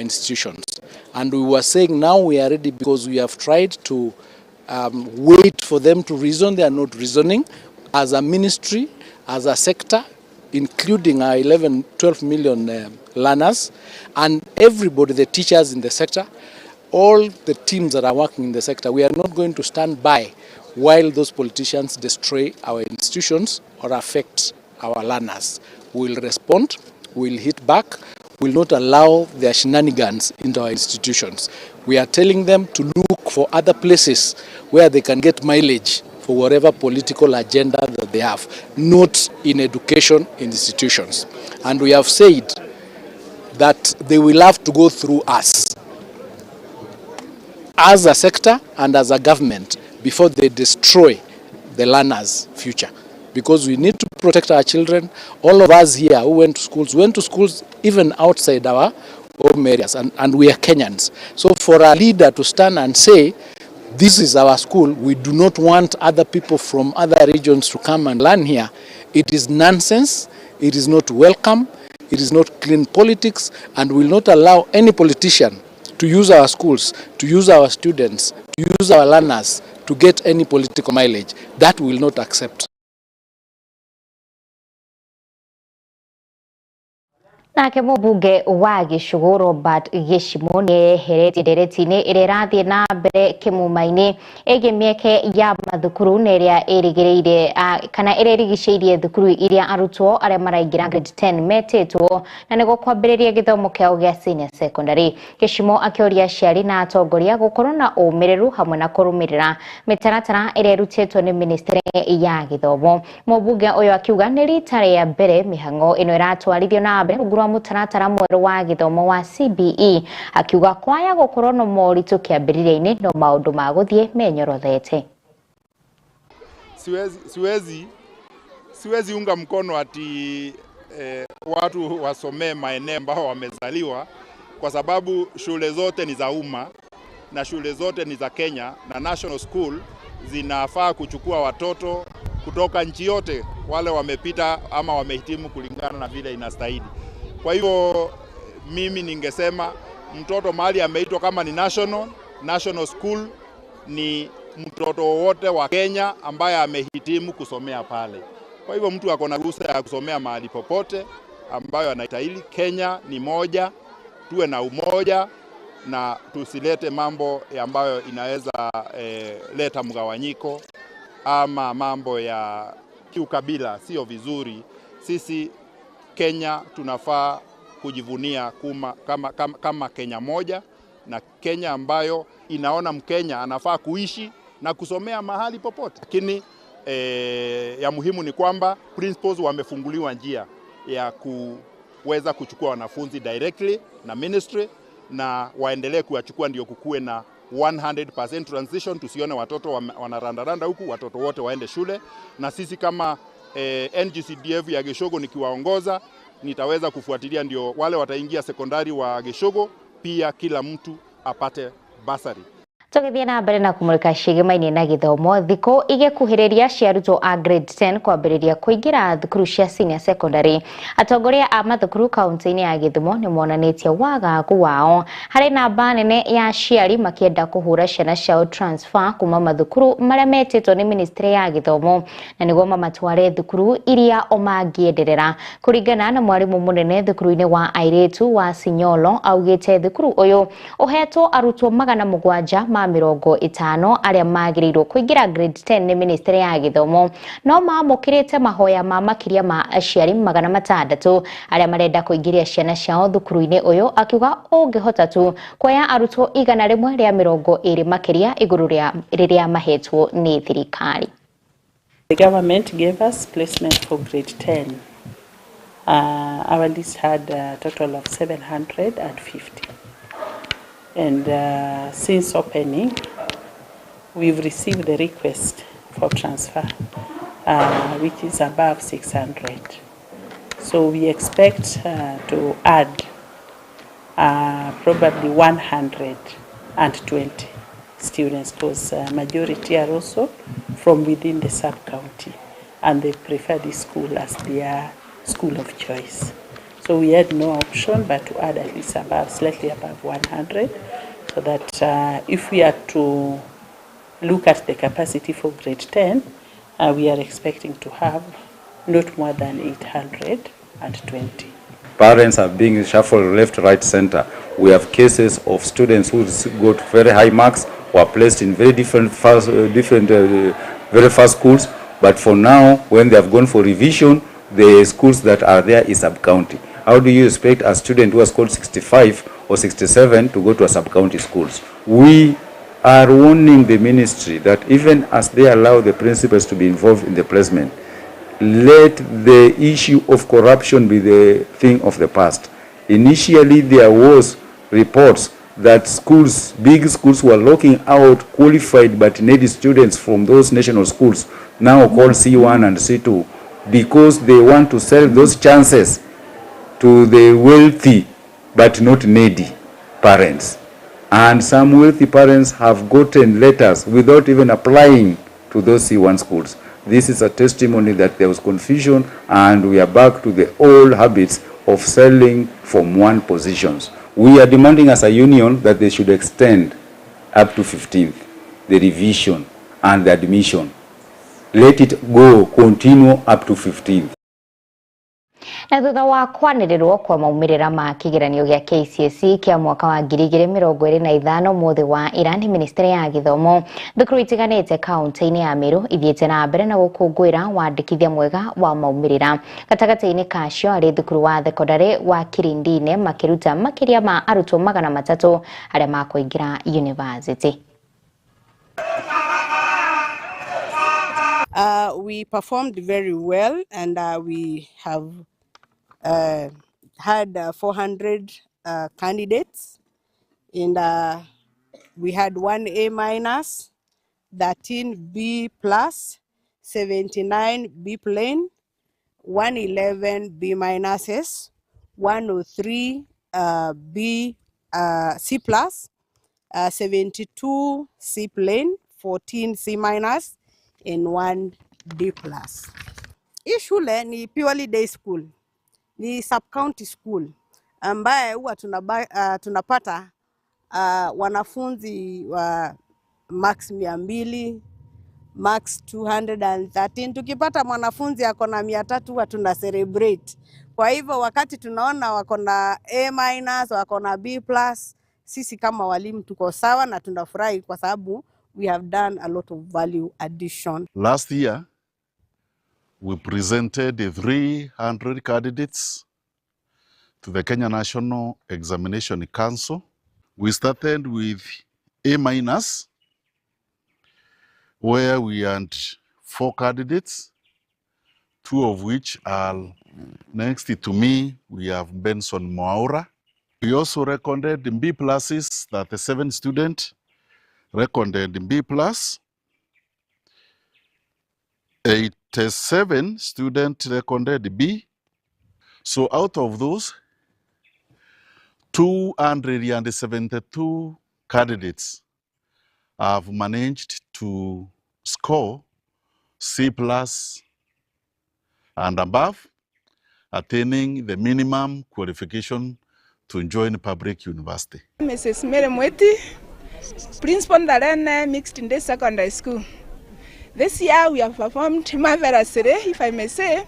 institutions. And we were saying now we are ready because we have tried to wait for them to reason. They are not reasoning. As a ministry, as a sector, including our 11, 12 million learners, and everybody, the teachers in the sector, all the teams that are working in the sector, we are not going to stand by while those politicians destroy our institutions or affect our learners. We will respond, we will hit back, we will not allow their shenanigans into our institutions. We are telling them to look for other places where they can get mileage for whatever political agenda that they have, not in education institutions. And we have said that they will have to go through us as a sector and as a government before they destroy the learners' future. Because we need to protect our children. All of us here who went to schools even outside our home areas, and we are Kenyans. So for a leader to stand and say, this is our school, we do not want other people from other regions to come and learn here, it is nonsense, it is not welcome, it is not clean politics, and will not allow any politician to use our schools, to use our students, to use our learners to get any political mileage. That we will not accept. Nake mũmbunge wa Gĩcũgũ Robert Gĩcimũ nĩ eheretie ndereti-inĩ ĩrĩa ĩrathiĩ na mbere kĩmuma-inĩ ĩgiĩ mĩeke ya mathukuru na ĩrĩa ĩrĩgĩrĩire kana ĩrĩa ĩrigicĩirie thukuru iria arutwo arĩa maraingĩra grade 10 metĩtwo na nĩguo kwambĩrĩria gĩthomo kĩao gĩa senior secondary. Gĩcimũ akĩũria aciari na atongoria gũkorwo na ũmĩrĩru hamwe na kũrũmĩrĩra mĩtaratara ĩrĩa ĩrutĩtwo nĩ ministry ya gĩthomo. Mũmbunge ũyũ akiuga nĩ rita rĩa mbere mĩhang'o ĩno ĩratwarithio na mbere rungu rwa mũtaratara mwerũ wa gĩthomo wa CBE, akiuga kwaya gũkorwo na moritũ kĩambĩrĩria-inĩ no maũndũ ma gũthiĩ menyorothete. Siwezi unga mkono ati watu wasomee maeneo ambao wamezaliwa, kwa sababu shule zote ni za umma na shule zote ni za Kenya, na national school zinafaa kuchukua watoto kutoka nchi yote wale wamepita ama wamehitimu kulingana na vile inastahili. Kwa hivyo mimi ningesema mtoto mahali ameitwa kama ni national school ni mtoto wote wa Kenya ambaye amehitimu kusomea pale. Kwa hivyo mtu ako na ruhusa ya kusomea mahali popote ambayo anastahili. Kenya ni moja, tuwe na umoja na tusilete mambo ambayo inaweza leta mgawanyiko ama mambo ya kiukabila, sio vizuri. Sisi Kenya tunafaa kujivunia kama Kenya moja, na Kenya ambayo inaona Mkenya anafaa kuishi na kusomea mahali popote. Lakini ya muhimu ni kwamba principals wamefunguliwa njia ya kuweza kuchukua wanafunzi directly na ministry, na waendelee kuwachukua ndio kukue na 100% transition. Tusione watoto wanarandaranda huku, watoto wote waende shule. Na sisi kama NGCDF ya Gichugu nikiwaongoza, nitaweza kufuatilia ndio wale wataingia sekondari wa Gichugu pia kila mtu apate basari. Tũgĩthiĩ na mbere na kũmũrĩka ciĩgĩmainĩ na gĩthomo, thikũ igĩkuhĩrĩria cia arutwo a grade 10 kwambĩrĩria kũingĩra thukuru cia senior secondary. Atongoria a mathukuru kaunti-inĩ ya Gĩthumo nĩ monanĩtie wagagu wao harĩ namba nene ya aciari makĩenda kũhũra ciana ciao transfer kuma mathukuru marĩa metĩtwo nĩ ministry ya gĩthomo na nĩguo mamatware thukuru iria o mangĩenderera. Kũringana na mwarimũ mũnene thukuru-inĩ wa airĩtu wa Sinyolo, augĩte thukuru ũyũ ũhetwo arutwo 750 arĩa magĩrĩirwo kũingĩra grade 10 nĩ ministry ya gĩthomo, no mamũkĩrĩte mahoya ma makĩria ma aciari 600 arĩa marenda kũingĩria ciana ciao thukuru-inĩ ũyũ, akiuga ũngĩhota tu kuoya arutwo 120 makĩria igũrũ rĩa rĩrĩa mahetwo nĩ thirikari. The government gave us placement for grade 10. Our list had a total of 750. And since opening, we've received the request for transfer, which is above 600. So we expect to add probably 120 students, because majority are also from within the sub-county, and they prefer this school as their school of choice. So we had no option but to add at least above, slightly above 100, so that if we are to look at the capacity for grade 10, we are expecting to have not more than 820. Parents are being shuffled left, right, center. We have cases of students who got very high marks, were placed in very different, very fast schools. But for now, when they have gone for revision, the schools that are there is sub-county. How do you expect a student who has scored 65 or 67 to go to a sub-county schools? We are warning the ministry that even as they allow the principals to be involved in the placement, let the issue of corruption be the thing of the past. Initially, there was reports that schools, big schools, were locking out qualified but needy students from those national schools, now called C1 and C2, because they want to sell those chances to the wealthy but not needy parents. And some wealthy parents have gotten letters without even applying to those C1 schools. This is a testimony that there was confusion, and we are back to the old habits of selling from one positions. We are demanding as a union that they should extend up to 15th, the revision and the admission. Let it go, continue up to 15th. Na thutha wa kwanĩrĩrwo kwa maumĩrĩra ma kĩgeranio gĩa KCSE kĩa mwaka wa 2025 mũthĩ wa ira nĩ ministry ya gĩthomo thukuru itiganĩte kaunti-inĩ ya Meru ithiĩte na mbere na gũkũngũĩra wandĩkithia mwega wa maumĩrĩra. Gatagatĩ-inĩ kacio arĩ thukuru wa thekondarĩ wa Kirindine makĩruta makĩria ma arutwo 300 arĩa makũingĩra university. We performed very well, and we have had 400 candidates, and we had 1 A minus, 13 B plus, 79 B plain, 111 B minuses, 103 B C plus, 72 C plain, 14 C minus, and 1 D plus. Hii shule ni purely day school, ni sub-county school ambaye huwa tunapata wanafunzi wa max 200, max 213. Tukipata mwanafunzi ako na 300 huwa tuna celebrate. Kwa hivyo wakati tunaona wako na A minus, wako na B plus, sisi kama walimu tuko sawa na tunafurahi kwa sababu we have done a lot of value addition. Last year, we presented 300 candidates to the Kenya National Examination Council. We started with A minus, where we had 4 candidates, 2 of which are next to me. We have Benson Mwaura. We also recorded B pluses, 37 students recorded B plus, 87 students recorded B. So out of those, 272 candidates have managed to score C plus and above, attaining the minimum qualification to join public university. Mrs. Mary Mweti, Principal Ndarene Mixed Day Secondary School. This year we have performed marvelously, if I may say,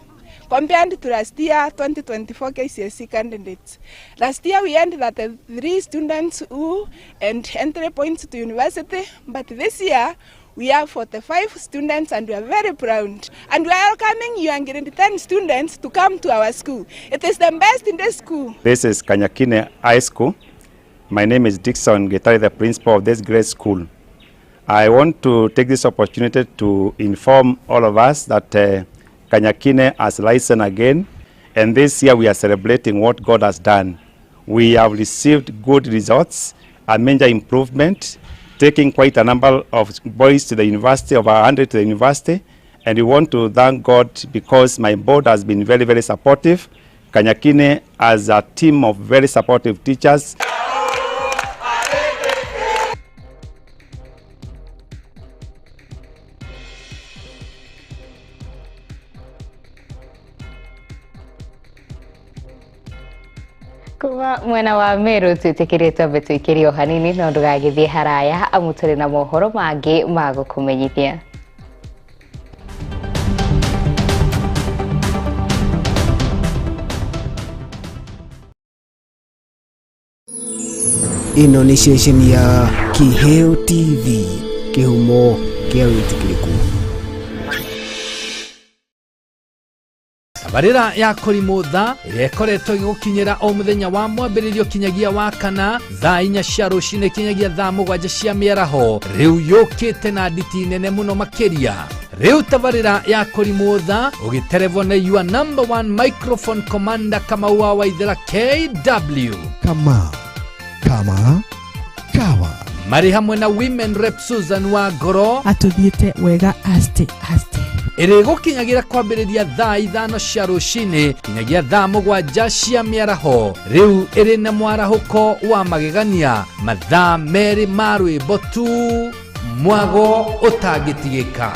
compared to last year 2024 KCSE candidates. Last year we ended at 3 students who and entry points to university, but this year we have 45 students and we are very proud. And we are welcoming young grade 10 students to come to our school. It is the best in the school. This is Kanyakine High School. My name is Dixon Getari, the principal of this great school. I want to take this opportunity to inform all of us that Kanyakine has risen again, and this year we are celebrating what God has done. We have received good results, a major improvement, taking quite a number of boys to the university, over 100 to the university, and we want to thank God because my board has been very, very supportive. Kanyakine has a team of very supportive teachers. Kuma mwena wa Meru twĩtĩkĩrie twambe tũikĩrie o hanini no ndũgagĩthiĩ haraya amu tũrĩ na mohoro mangĩ ma gũkũmenyithia. Ĩno nĩ ceceni ya Kiheo TV, kĩhumo kĩa wĩtĩkĩrĩku. Tabarĩra ya Kũrimũ Tha ĩrĩa ĩkoretwo ĩgĩgũkinyĩra o mũthenya wa mwambĩrĩrio kinyagia wa kana thaa 4 cia rũcinĩ kinyagia thaa 7 cia mĩaraho rĩu yũkĩte na nditi nene mũno makĩria. Rĩu tabarĩra ya Kũrimũ Tha ũgĩterevwo nĩ your number one microphone commander Kamau wa Waithera KW. Kama kama kawa marĩ hamwe na women rep Susan wa Ngoro atũthiĩte wega aste aste. Ĩrĩgũkinyagira kwambĩrĩria thaa 5 cia rũcinĩ kinyagia thaa 7 cia mĩaraho. Rĩu ĩrĩ na mwarahũko wa magegania, mathaa 2 ma rwĩmbo tu, mwago ũtangĩtigĩka.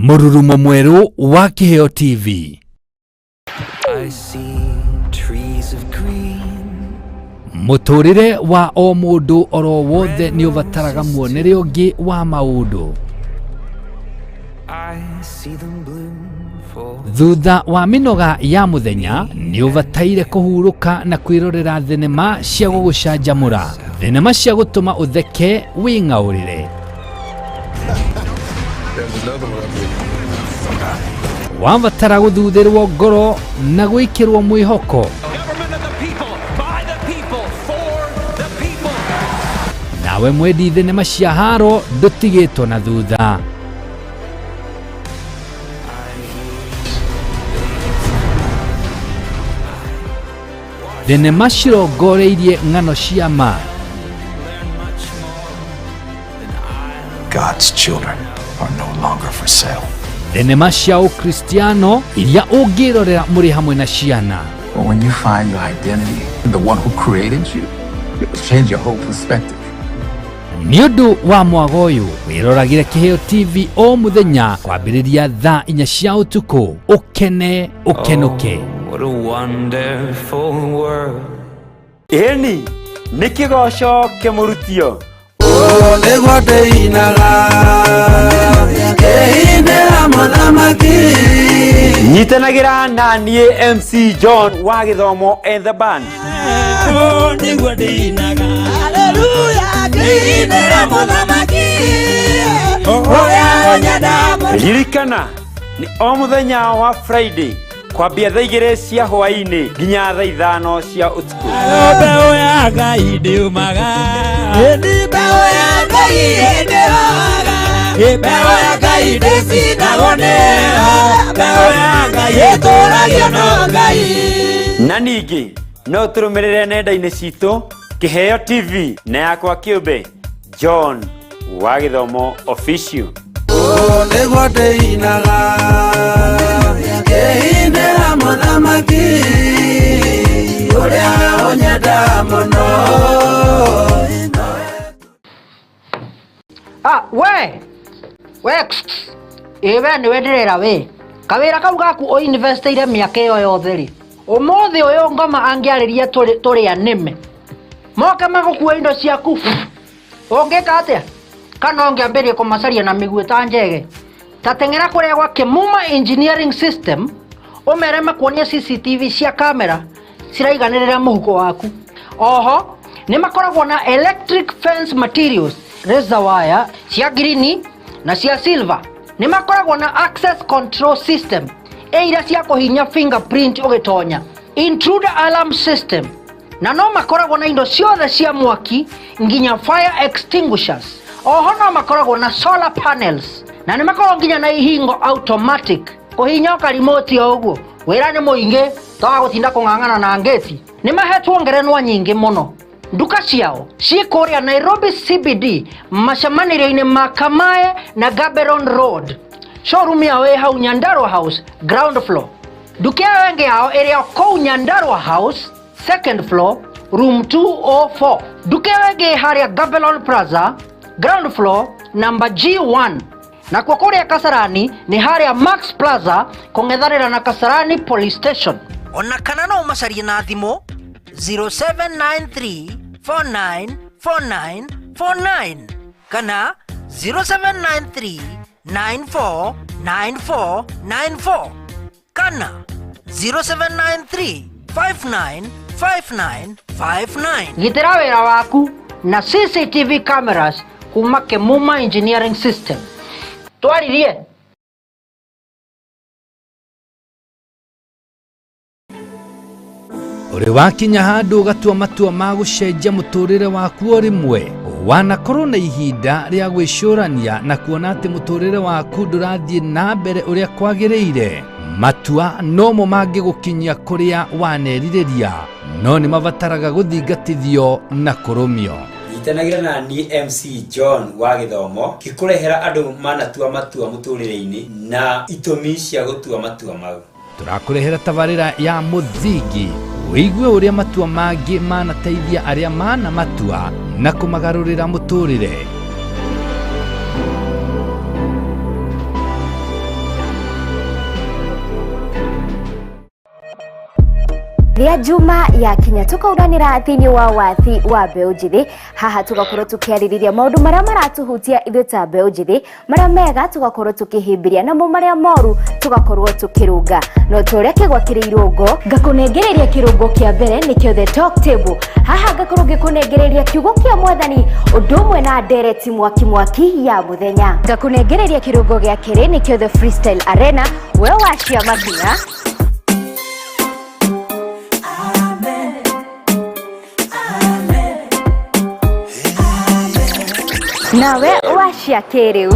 Mũrurumo mwerũ wa Kiheo TV. I see trees of green. Mũtũrĩre wa o mũndũ oro wothe nĩ ũbataraga muonere ũngĩ wa maũndũ. I see them bloom for Thutha wa mĩnoga ya mũthenya nĩ ũbataire kũhurũka na kwĩrorera thenema cia gũgũcanjamũra, thenema cia gũtũma ũtheke wĩng'aũrĩre. Wabatara gũthuthĩrwo ngoro na gwĩkĩrwo mwĩhoko. Nawe mwendi thenema cia haro ndũtigĩtwo na thutha. Thenema cirongoreirie ng'ano cia ma. God's children are no longer for sale. Thenema cia Ũkristiano iria ũngĩrorera mũrĩ hamwe na ciana. But when you find your identity in the one who created you, it will change your whole perspective. Nĩ ũndũ wa mwago ũyũ wĩroragĩre Kiheo TV o mũthenya kwambĩrĩria thaa 4 cia ũtukũ, ũkene ũkenũke. Oh, what a wonderful world. Ĩni nĩ kĩgoco kĩmũrutio. Nĩguo ndĩinaga ngĩinĩra mũthamaki. Nyitanagĩra na niĩ MC John wa Gĩthomo and the band. Nĩguo ndĩinaga haleluya ngĩinĩra mũthamaki ũrĩa ũnyenda mũno. Ririkana nĩ o mũthenya wa Friday kwambia thaa 2 cia hwaĩ-inĩ nginya thaa 5 cia ũtukũ. Mbeũ ya Ngai ndĩũmaga, ĩni mbeũ ya Ngai ndĩhoga, mbeũ ya Ngai ndĩcinagwo nĩyo, mbeũ ya Ngai ĩtũragio no Ngai. Na ningĩ no tũrũmĩrĩre nenda-inĩ citũ Kiheo TV na yakwa kĩũmbe John wa Gĩthomo Official. Nĩguo ndĩinaga ngĩinĩra mũthamaki ũrĩa ũnyenda mũno. Ah, we we ĩ we nĩwe ndĩrera we kawĩra kau gaku ũinvestĩire mĩaka ĩyo yothe rĩ, ũmũthĩ ũyũ ngoma angĩarĩria tũrĩ anĩme moke magũkue indo ciaku, ũngĩka atĩa? Kana ũngĩambĩrĩria kũmacaria na mĩguĩ ta njege? Ta teng'era kũrĩa gwa Kĩmuma Engineering System ũmere makuonie CCTV cia kamera ciraiganĩrĩra mũhuko waku. Oho nĩ makoragwo na electric fence materials, razor wire cia green na cia silver. Nĩ makoragwo na access control system ĩ iria cia kũhinya fingerprint ũgĩtonya, intruder alarm system, na no makoragwo na indo ciothe cia mwaki nginya fire extinguishers. Oho no makoragwo na solar panels na nĩ makoragwo nginya na ihingo automatic kũhinya karimoti o ũguo. Wĩra nĩ mũingĩ toga gũtinda kũng'ang'ana na ngĩti. Nĩ mahetwo ngerenwa nyingĩ mũno. Nduka ciao ciĩ kũrĩa Nairobi CBD macemanĩrio-inĩ ma Kamae na Gaborone Road. Showroom yao ĩ hau Nyandarua House ground floor. Nduka ĩyo ĩngĩ yao ĩrĩ o kũu Nyandarua House second floor room 204. Nduka ĩyo ĩngĩ ĩ harĩa Gaborone Plaza ground floor number G1. Nakuo kũrĩa Kasarani nĩ harĩa Max Plaza kũng'ethanĩra na Kasarani Police Station. Ona kana no ũmacarie na thimũ 0793 4949 49 kana 0793 9494 94 kana 0793 5959 59. Gitĩra wĩra waku na CCTV cameras kuma Kĩmuma Engineering System. Twaririe. Ũrĩ wakinya handũ ũgatua matua ma gũcenjia mũtũrĩre waku o rĩmwe, wanakorwo na ihinda rĩa gwĩcũrania na kuona atĩ mũtũrĩre waku ndũrathiĩ na mbere ũrĩa kwagĩrĩire. Matua nomo mangĩgũkinyia kũrĩa wanerirĩria, no nĩ mabataraga gũthingatithio na kũrũmio. Nyitanagĩra na niĩ MC John wa gĩthomo ngĩkũrehera andũ manatua matua mũtũrĩre-inĩ na itũmi cia gũtua matua mau. Tũrakũrehera tabarĩra ya mũthingi wĩigue ũrĩa matua mangĩ manateithia arĩa mana matua na kũmagarũrĩra mũtũrĩre. Rĩa Juma ya kinya tukauranĩra thĩinĩ wa wathi wa mbeũ njĩthĩ. Haha tugakorwo tũkĩarĩrĩria maũndũ marĩa maratuhutia ithuĩ ta mbeũ njĩthĩ, marĩa mega tugakorwo tũkĩhĩmbĩria, namo marĩa moru tugakorwo tũkĩrũnga. No ta ũrĩa kĩgwa kĩrĩ irũngo, ngakũnengereria kĩrũngo kĩa mbere nĩkĩo The Talk Table. Haha ngakorwo ngĩkũnengereria kiugo kĩa mwathani ũndũ ũmwe na ndereti mwaki mwaki ya mũthenya. Ngakũnengereria kĩrũngo gĩa kerĩ nĩkĩo The Freestyle Arena, we wacia makinya. Nawe wacia kĩrĩu.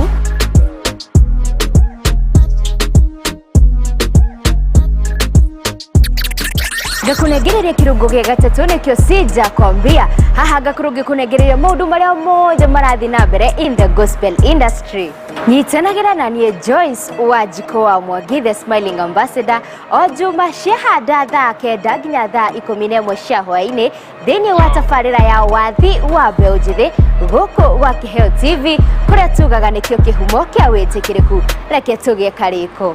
Ngakũnengereria kĩrũngo gĩa gatatũ nĩkĩo Sija Kwambia. Haha ngakorwo ngĩkũnengereria maũndũ marĩa mothe marathiĩ na mbere in the gospel industry. Nyitanagĩra na niĩ Joyce Wanjikũ wa Mwangi, the smiling ambassador, o juma ciahanda thaa 9 nginya thaa 11 cia hwaĩ-inĩ thĩinĩ wa tabarĩra ya wathi wa mbeũ njĩthĩ gũkũ gwa Kĩheo TV, kũrĩa tugaga nĩkĩo kĩhumo kĩa wĩtĩkĩrĩku. Reke tũgĩe karĩko.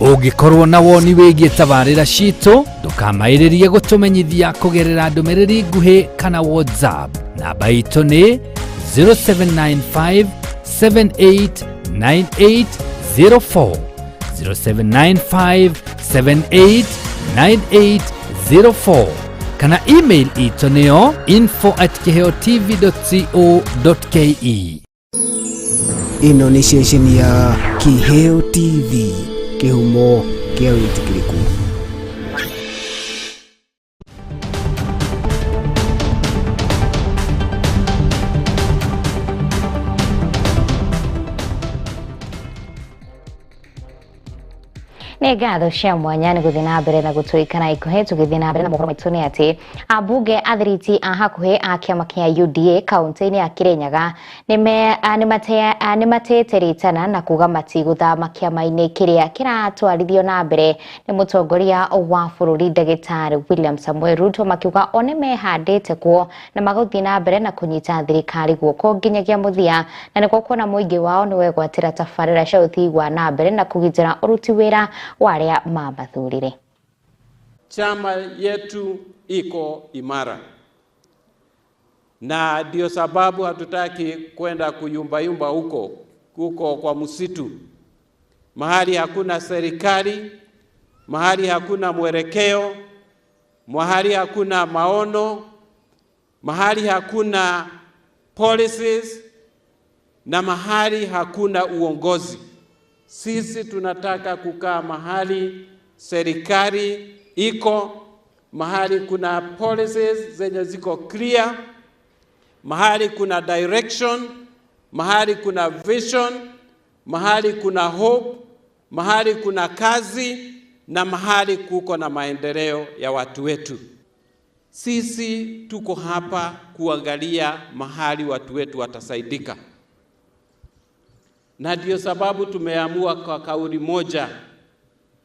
Ũngĩkorwo na woni wĩgiĩ tabarĩra citũ, ndũkamaĩrĩrie gũtũmenyithia kũgerera ndũmĩrĩri nguhĩ kana WhatsApp. Namba itũ nĩ 0795 789804, 0795 789804, kana email itũ nĩyo info@kiheotv.co.ke. Ĩno nĩ ceceni ya Kĩheo TV, kĩhumo kĩa wĩtĩkĩrĩku. Nĩ ngatho cia mwanya nĩ gũthiĩ na mbere na gũtũikana ikuhĩ. Tũgĩthiĩ na mbere na mohoro maitũ nĩ atĩ ambunge athiriti a hakuhĩ a kĩama kĩa UDA kaunti-inĩ ya Kirinyaga nĩ matĩĩte rĩtana na kuga matigũthama kĩama-inĩ kĩrĩa kĩratwarithio na mbere nĩ mũtongoria wa bũrũri ndagĩtarĩ William Samoei Ruto, makiuga o nĩ mehandĩte kuo na magũthiĩ na mbere na kũnyita thirikari guoko nginyagia mũthia, na nĩguo kuona mũingĩ wao nĩ wegwatĩra tabarĩra cia ũthii wa na mbere na kũgitĩra ũruti wĩra wa arĩa mamathurire. Chama yetu iko imara, na ndio sababu hatutaki kwenda kuyumbayumba huko kwa msitu, mahali hakuna serikali, mahali hakuna mwelekeo, mahali hakuna maono, mahali hakuna policies na mahali hakuna uongozi. Sisi tunataka kukaa mahali serikali iko, mahali kuna policies zenye ziko clear, mahali kuna direction, mahali kuna vision, mahali kuna hope, mahali kuna kazi na mahali kuko na maendeleo ya watu wetu. Sisi tuko hapa kuangalia mahali watu wetu watasaidika. Na ndio sababu tumeamua kwa kauli moja,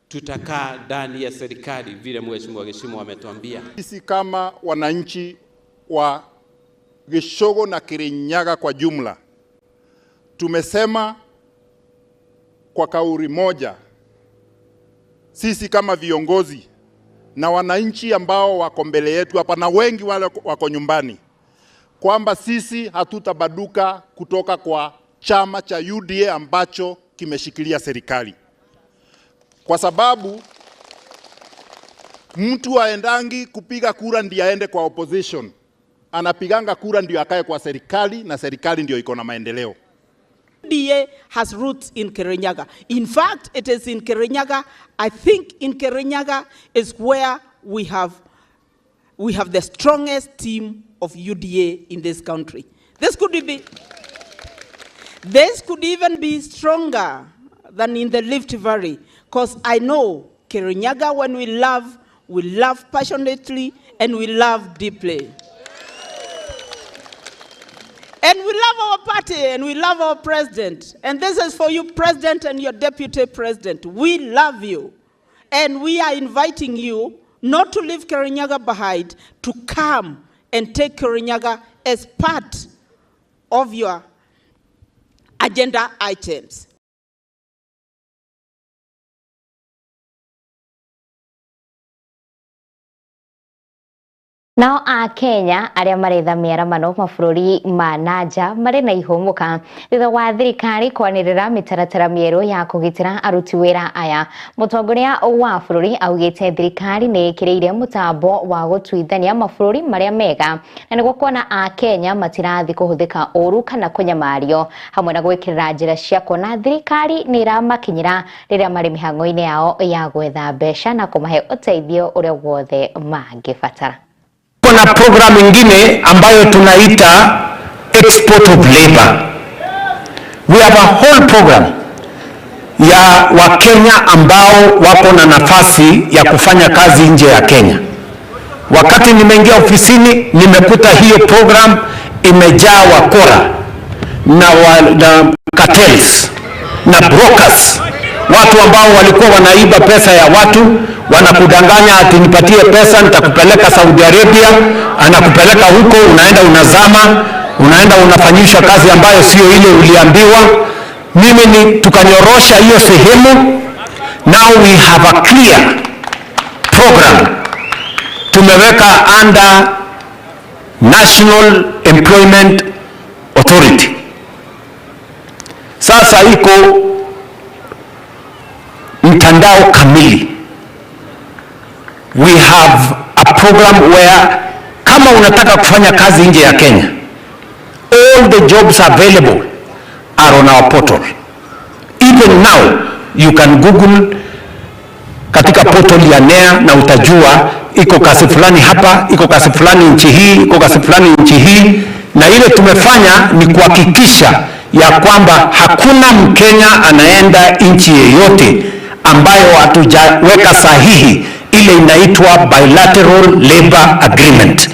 tutakaa ndani ya serikali vile Mheshimiwa Geshimo ametuambia. Sisi kama wananchi wa Gichugu na Kirinyaga kwa jumla, tumesema kwa kauli moja, sisi kama viongozi na wananchi ambao wako mbele yetu hapa na wengi wale wako nyumbani, kwamba sisi hatutabaduka kutoka kwa chama cha UDA ambacho kimeshikilia serikali. Kwa sababu mtu aendangi kupiga kura ndiye aende kwa opposition, anapiganga kura ndio akae kwa serikali, na serikali ndio iko na maendeleo. UDA has roots in Kirinyaga. In fact, it is in Kirinyaga. I think in Kirinyaga is where we have the strongest team of UDA in this country. This could even be stronger than in the Rift Valley, because I know Kirinyaga, when we love passionately and we love deeply. And we love our party and we love our president. And this is for you, president, and your deputy president. We love you. And we are inviting you not to leave Kirinyaga behind, to come and take Kirinyaga as part of your agenda items. Nao a Kenya arĩa maretha mĩaramano mabũrũri ma nanja marĩ na ihũmũka thutha wa thirikari kwanĩrĩra mĩtaratara mĩerũ ya kũgitĩra aruti wĩra aya. Mũtongoria wa bũrũri augĩte thirikari nĩ ĩkĩrĩire mũtambo wa gũtuithania mabũrũri marĩa mega na nĩguo kuona a Kenya matirathi kũhũthĩka ũru kana kũnyamario, hamwe na gwĩkĩrĩra njĩra cia kuona thirikari nĩ ĩramakinyĩra rĩrĩa marĩ mĩhang'o-inĩ yao ya gwetha mbeca na kũmahe ũteithio ũrĩa wothe mangĩbatara. Kuna program ingine ambayo tunaita export of labor. We have a whole program ya Wakenya ambao wako na nafasi ya kufanya kazi nje ya Kenya. Wakati nimeingia ofisini nimekuta hiyo program imejaa wakora na cartels na brokers, watu ambao walikuwa wanaiba pesa ya watu, wanakudanganya ati nipatie pesa nitakupeleka Saudi Arabia, anakupeleka huko, unaenda unazama, unaenda unafanyishwa kazi ambayo sio ile uliambiwa. Mimi ni tukanyorosha hiyo sehemu. Now we have a clear program. Tumeweka under National Employment Authority. Sasa iko mtandao kamili. We have a program where kama unataka kufanya kazi nje ya Kenya, all the jobs available are on our portal. Even now you can Google katika portal ya NEA na utajua iko kazi fulani hapa, iko kazi fulani nchi hii, iko kazi fulani nchi hii. Na ile tumefanya ni kuhakikisha ya kwamba hakuna Mkenya anaenda nchi yeyote ambayo hatujaweka sahihi ile inaitwa bilateral labor agreement.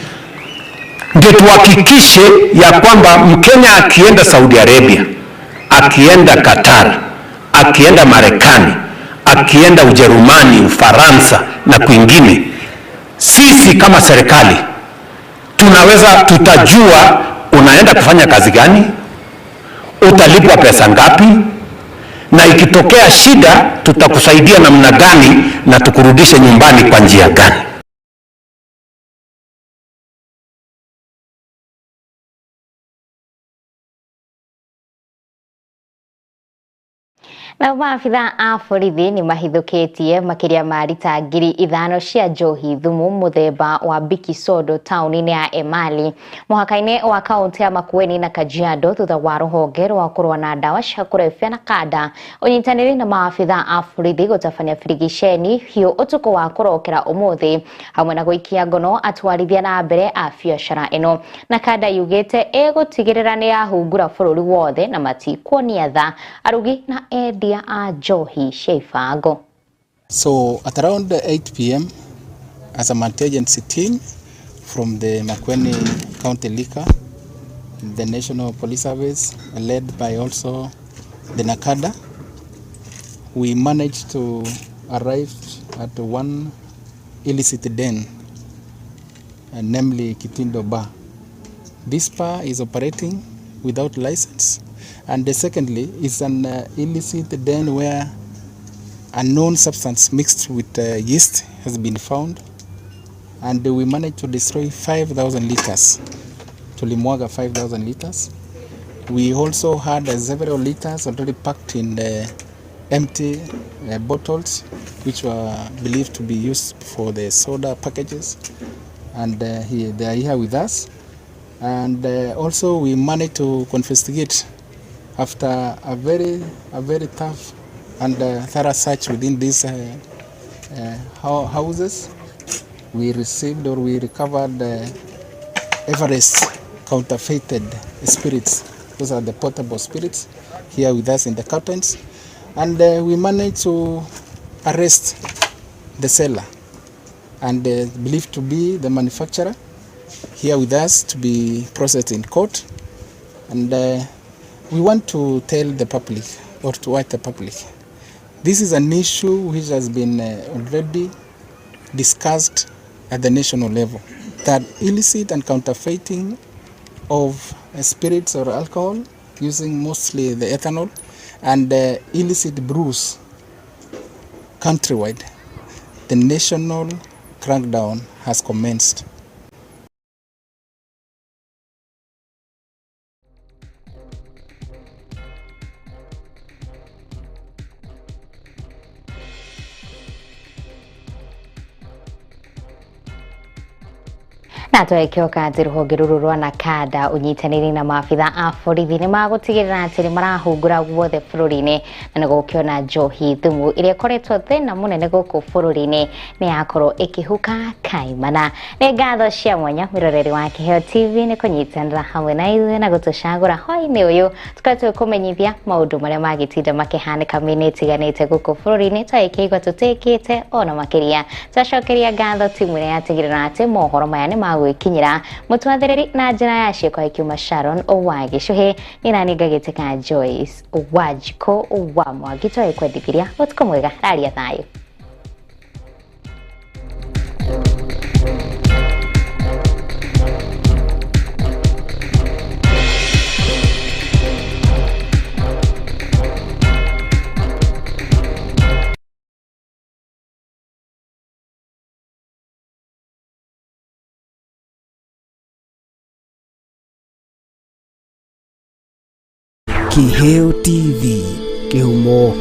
Ndio tuhakikishe ya kwamba Mkenya akienda Saudi Arabia, akienda Qatar, akienda Marekani, akienda Ujerumani, Ufaransa na kwingine, sisi kama serikali tunaweza tutajua unaenda kufanya kazi gani, utalipwa pesa ngapi, na ikitokea shida tutakusaidia namna gani na tukurudishe nyumbani kwa njia gani. Na maabitha a borithi nĩ mahithũkĩtie makĩria ma rita 5,000 cia njohi thumu mũthemba wa Biki Sodo taũni-inĩ ya Emali mũhaka-inĩ wa kaunti ya Makueni na Kajiado thutha wa rũhonge rwa kũrũa na ndawa cia kũrebia na kanda ũnyitanĩri na maabitha a borithi gũtabania birigiceni hiũ ũtukũ wa kũrokera ũmũthĩ hamwe na gũikia ngono atwarithia na mbere a biacara ĩno na kanda yugĩte ĩgũtigĩrĩra nĩ yahungura bũrũri wothe na matikuonia tha arugi na endia a njohi cia ibango. So at around 8 p.m., as a multi-agency team from the Makueni County Liquor, the National Police Service, led by also the NACADA, we managed to arrive at one illicit den, namely Kitindo Bar. This bar is operating without license. And secondly, it's an illicit den where a known substance mixed with yeast has been found, and we managed to destroy 5,000 liters, tulimwaga 5,000 liters. We also had several liters already packed in the empty bottles, which were believed to be used for the soda packages, and they are here with us. And also we managed to confiscate, after a very tough and thorough search within these houses, we received or we recovered Everest counterfeited spirits. Those are the portable spirits here with us in the curtains. And we managed to arrest the seller and believed to be the manufacturer here with us to be processed in court. And we want to tell the public, or to urge the public, this is an issue which has been already discussed at the national level, that illicit and counterfeiting of spirits or alcohol, using mostly the ethanol, and illicit brews countrywide, the national crackdown has commenced. Na twekĩoka atĩ rũhonge rũrũ rwa NACADA ũnyitanĩri na maabitha a borithi nĩ magũtigĩrĩra atĩ nĩ marahungura guothe bũrũri-inĩ na nĩ gũkĩona njohi thumu ĩrĩa ĩkoretwo thĩna mũnene gũkũ bũrũri-inĩ nĩ yakorwo ĩkĩhuka kaimana. Nĩ ngatho cia mwanya mwĩroreri wa Kĩheo TV nĩ kũnyitanĩra hamwe na ithuĩ na gũtũcagũra hwaĩ-inĩ ũyũ tũkoretwo kũmenyithia maũndũ marĩa magĩtinda makĩhanĩka mĩena ĩtiganĩte gũkũ bũrũri-inĩ twagĩkĩigua tũtĩkĩte ona makĩria. Twacokeria ngatho timu ĩrĩa yatigĩrĩra atĩ mohoro maya nĩ magwĩkinyĩra mũtwathĩrĩri na njĩra ya ciĩko ikiuma Sharon wa Gĩcuhĩ nĩ nani ngagĩtĩka Joyce Wanjikũ wa Mwangi twagĩkwendithĩria ũtukũ mwega raria thayũ. Kiheo TV, kĩhumo